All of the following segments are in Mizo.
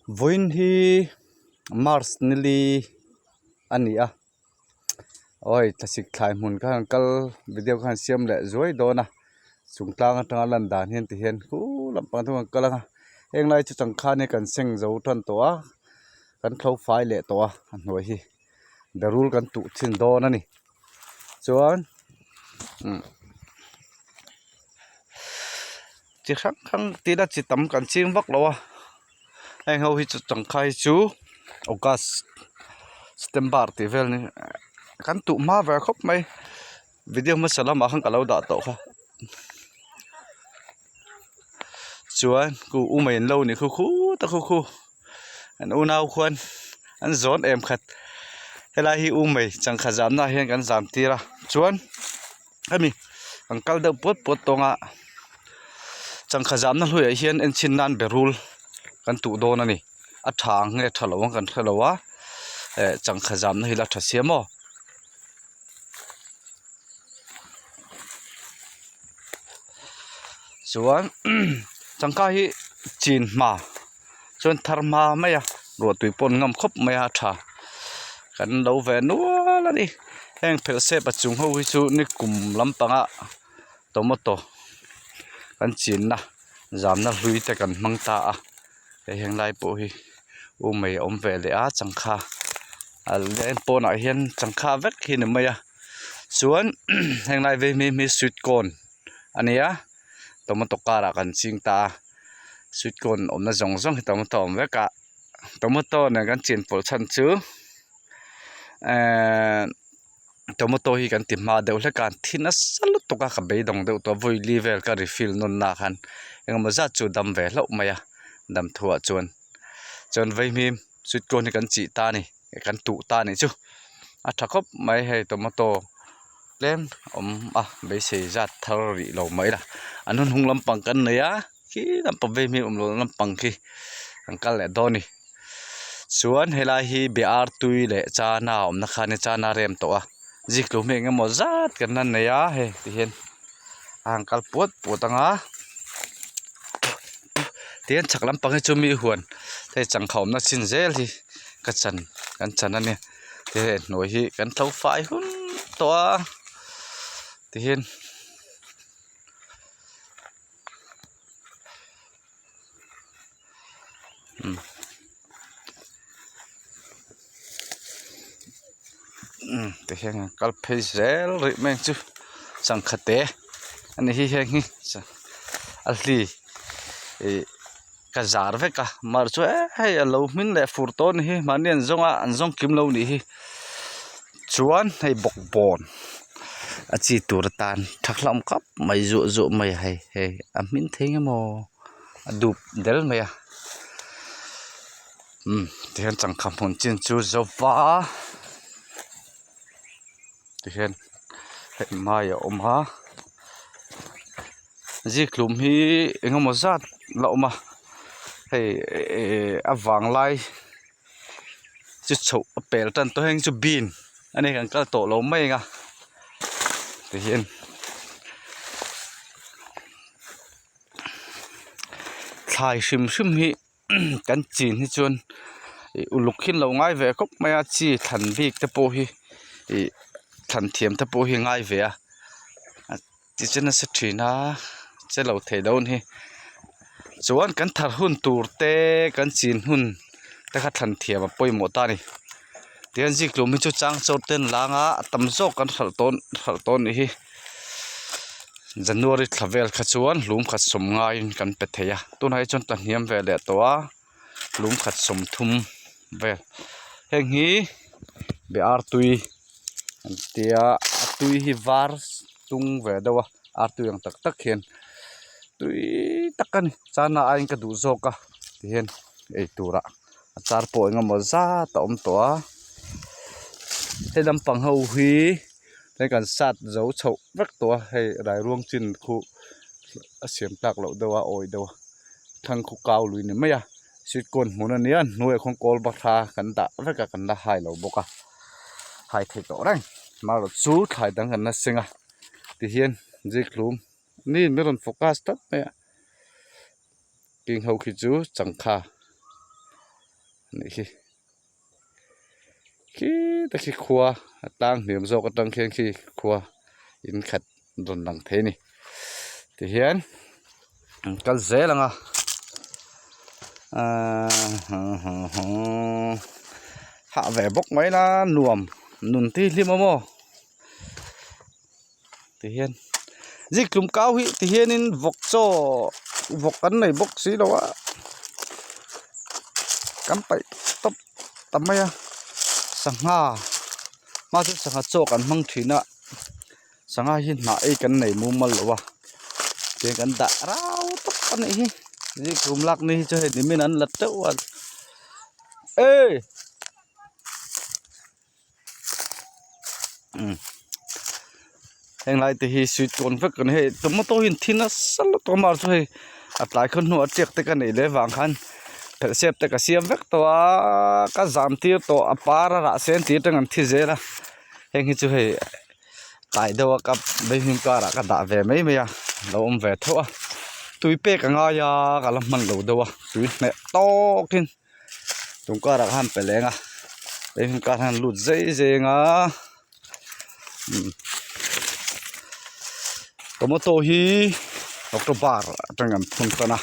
Vawiin hi March nili a ni a awi thlasik thlai hmun kha han kal video kha han siam leh zuai dawn a chung tlang atanga lan dan hian ti hian khu lampang te pawh an kal ang a heng lai chu changkhan hi kan seng zo tan tawh a kan thlo fai leh tawh a a hnuai hi berul kan tuh chhin dawn a ni chuan umm chi hrang hrang tina chi tam kan ching vak lo a heng ho hi chu tangkai chu august september tih vel ni kan tuh hma ve khawp mai video hmasa lamah khan ka lo dah tawh kha chuan ku u mai an lo ni khu khu ta khu khu an unau khuan an zawn em khat helai hi u mai changkha zamna ah hian kan zam tir a chuan hemi an kal deuh puat puat tawng a changkha zamna hluiah hian en chhin nan berul kan tuh dawn a ni a tha ang nge tha lo ang kan hrelo a eh changkha zamna hi la tha sia maw. Chuan changkha hi chin hma chuan thar hma mai a ruahtui pawh an ngam khawp mai a tha kan lo ve nual a ni heng phelh sep a chung ho hi chu nikum lampanga tomato kan chinna zamna hlui te kan hmang ta a hei heng lai pawh hi u mai a awm ve leh a changkha a leng pawnah hian changkha vek hi a ni mai a chuan heng lai vei hi hi sweet corn a ni a tomato karah kan ching ta a sweet corn awmna zawng zawng hi tomato a awm vek a tomato nen kan chin pawlh chhan chu ehh tomato hi kan ti hma deuh hlek a thi nasa lutuk a ka beidawng deuh tawh a vawi li vel ka refill nawn na khan engemaw zat chu dam ve hlauh mai a dam thuah chuan chuan vaihmim sweet corn hi kan chih ta a ni kan tuh ta a nih chu a tha khawp mai hei tomato tlem awm a beisei zat thar rih lo mai la an hun hnung lampang kan nei a khi lampang vaihmim awm loh lampang khi an kal leh dawn a ni chuan helai hi be ar tui leh chana awmna kha nia chana a rem tawh a zikhlum hi eng emaw zat kan la nei a hei tihian a han kal puat puat ang a tihian chhak lampang hi chu mi huan hei changkha awmna chin zel hi ka chan kan chan a nia hei hnuai hi kan tho fai hun tawh a tihian. Ti hian an kal phei zel rih mai ang chu changkha te a ni hi heng hi a hli ih ka zar vek a mar chu eh hei a lo hmin leh fur tawh a ni hi mahni an zawng a an zawng kim lo a nih hi chuan hei bawkbawn a chi tur atan tha hlawm khawp mai zuah zuah mai a hei hei a hmin thei nge maw a dup del mai a umm tihian changkha hmun chin chu zo va tihian hei mai a awm a zikhlum hi eng emaw zat la awm a hei ehh a vanglai chu chhoh a pel tan tawh heng chu bean a ni kan kal tawh lo mai ang a tihian. Thlai hrim hrim hi kan chin hi chuan ih uluk hi an lo ngai ve khawp mai a chi thlan bik te pawh hi ih thlan thiam te pawh hi a ngai ve a tichuan nasa thin a che lo thei dawn hi chuan kan thar hun tur te kan chin hun te kha thlan thiam a pawimawh ta a ni tihian zikhlum hi chu chang chawt te an lang a a tam zawk kan hralh tawn hralh tawn nih hi. January thla vel kha chuan hlum khat sawm ngaiin kan pe thei a tunah hi chuan tla hniam ve leh tawh a hlum khat sawm thum vel heng hi be ar tui an tia a tui hi var tung ve deuh a ar tui ang tak tak hian tui tak a ni chana aiin ka duh zawk a tihian ei turah a char pawh eng emaw zat a awm tawh a hei lampang ho hi. Hei kan sat zo chhoh vek tawh a hei rairuang chin khu a siam tlak loh deuh a awi deuh a thlang khu kau lui ni mai a sweet corn hmun a nia hnuaiah khuan kawl bahra kan dah vek a kan la hai lo bawk a hai thei tawh reng marawh chu thlai dang kan la seng a tihian zikhlum ni min rawn focus tlat mai a king ho khi chu changkha. Nih khi khi te khi khua a tlang hniam zawk atang khian khi khua in khat rawn lang thei a ni tihian an kal zel ang a ahh hah ve bawk mai la nuam nun te hi hlim a maw tihian zikhlum kau hi tihianin vawk chaw vawk an nei bawk si lo a kan paih tawp ta mai a sangha hma chu sangha chaw kan hmang thin a sangha hi hnah ei kan nei mumal lo a tiang kan dah rau tawp a nih hi zikhlum lak ni hi chu hei nimin an la teuh a e. Heng lai te hi sweet corn vek an ni hei tomato hi an thi nasa lutuk a mahse hei a tlai khaw hnuah tiak te ka neih leh vang khan phelh sep te ka siam vek tawh a ka zam tir tawh a par a rah sen tir atang an thi zel a heng hi chu hei tlai deuh a ka vaihlim karah ka dah ve mai mai a lo awm ve tho a tui pek a ngai a ka la hman lo deuh a tui hneh tawkin. Tum karah khan pe leng a hei hmun kar hian lut zei zei anga tomato hi october atang an phun tan a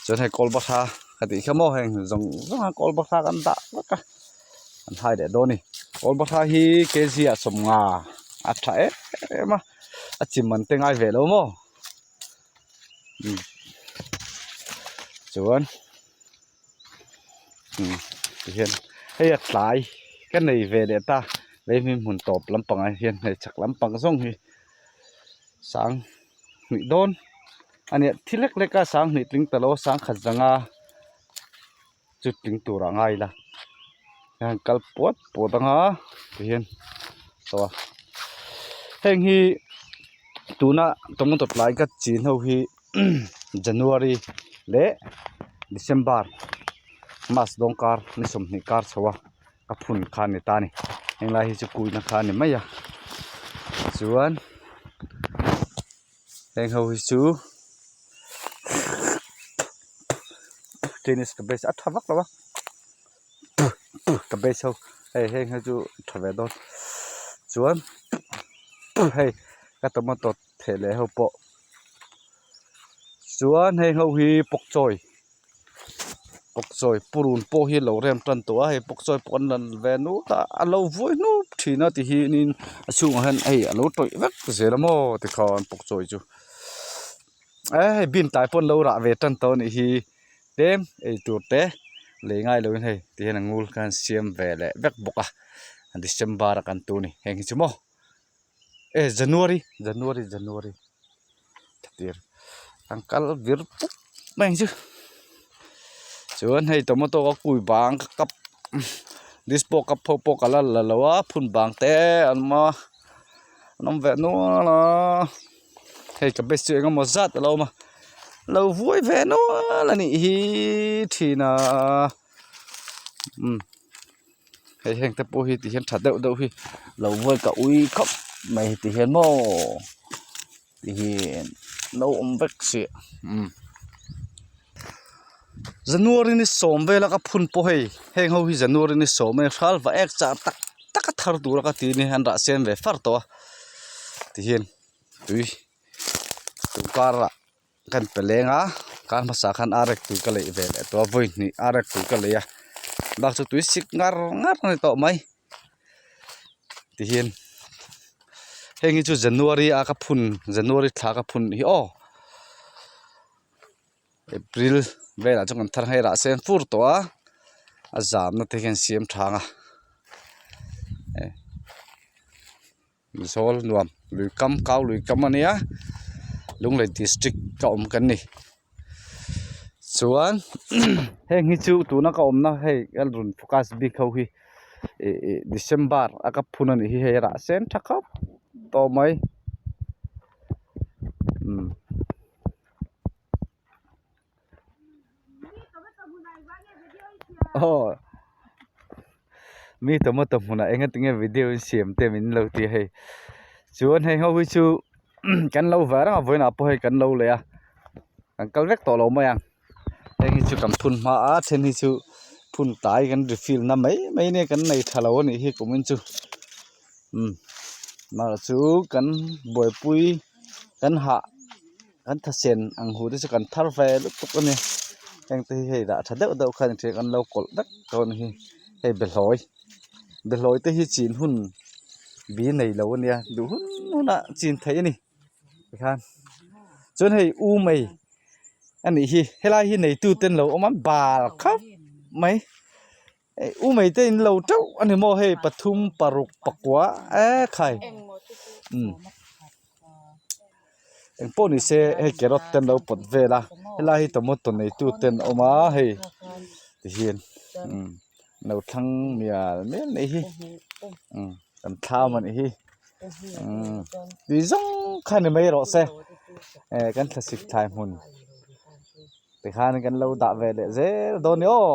chuan hei kawl bahra ka tih kha maw heng zawng zawng a kawl bahra kan dah vek a an hai leh dawn a ni kawl bahra hi kg ah sawmnga a tha em em a a chi man te ngai ve lo maw chuan. Tihian hei a tlai ka nei ve leh ta lei hming hmun tawp lampangah hian hei chhak lampang zawng hi sang hnih dawn a nia thi lek lek a sang hnih tling ta lo a sang khat zanga chu tling turah a ngai ila hian kal puat puat anga tihian saw a heng hi tuna tomato tlai ka chin ho hi. January leh December mas dawng kar ni sawmhnih kar chho a ka phun kha a ni ta a ni henglai hi chu kuina kha a ni mai a chuan heng ho hi chu chinese cabbage a tha vak lo a cabbage ho hei heng hi chu tha ve dawn chuan hei ka tomato theh leh ho pawh chuan hei ho hi pawk chawi pawk chawi purun pawh hi lo rem tan tawh a hei pawk chawi pawh an la ve nual a a lo vuai hnup thin a ti hianin a chhungah hian hei a lo tawih vek zel a maw tikhan pawk chawi chu eh hei bean tlai pawh an lo rah ve tan tawh a nih hi tlem ei tur te lei ngai lovin hei tihian a ngul khan siam ve leh vek bawk a December a kan tu a ni heng hi chu maw. Eh January January January tir an kal vir pup mai ang chu chuan hei tomato a kui bang ka kap dispo cup ho pawh ka la la lo a phun bang te an awm a an awm ve nual a hei cabbage chu eng emaw zat a lo awm a lo vuai ve nual a nih hi thin a umm. Hei heng te pawh hi ti hian tha deuh deuh hi lo vuai ka ui khawp mai ti hian maw ti hi lo awm vek si umm January ni sawm vela ka phun pawh hei heng ho hi January ni sawm a hral va ek char tak tak a thar tur a ka ti a ni an rah sen ve far tawh a ti hian tui tukar ah. Kan pe leng a kar hmasa khan arek tui ka leih ve leh tawh a vawi hnih arek tui ka lei a bak chu tui sik ngar ngar a ni tawh mai tihian heng hi chu January a ka phun January thla ka phun hi aw April velah chuan kan thar hei rah sen fur tawh a a zamna te hian siam thang a. Mizawl nuam lui kam kau lui kam a nia Lunglei district a awm kan ni chuan heng hi chu tuna ka awmna hei ka rawn focus bik ho hi ih ih December a ka phun a nih hi hei a rah sen tha khawp tawh mai umm. Aw mi tomato hmunah eng ati nge video in siam te min lo ti a hei chuan hei ho hi chu kan lo ve reng a vawiinah pawh hei kan lo leh a kan kal vek tawh lo mai ang heng hi chu kan phun hma a then hi chu. Phun tlai kan refill na mai mai nia kan nei tha lo a nih hi kumin chu umm mahse chu kan buaipui kan hah kan thasen ang hu te chu kan thar ve lutuk a ni heng te hi hei dah tha deuh deuh khan inhria kan lo kawlh vek dawn a ni hei behlawi behlawi te hi chin hun bi nei lo a nia duh hun hunah chin theih a ni tikhan chuan hei u mei a nih hi helai hi neitu te an lo awm a bal khauh mai u mei te in lo teuh a ni maw hei pathum paruk pakua ekhai umm engpawh ni se hei carrot te an lo pawt vel a helai hi tomato neitu te an awm a hei tihian umm lo thlang mial mial mai hi umm kan thlam a nih hi. Umm tui zawng kha ni mai rawh se eh kan thlasik thlai hmun tikhan kan lo dah ve leh zel dawn ni aw.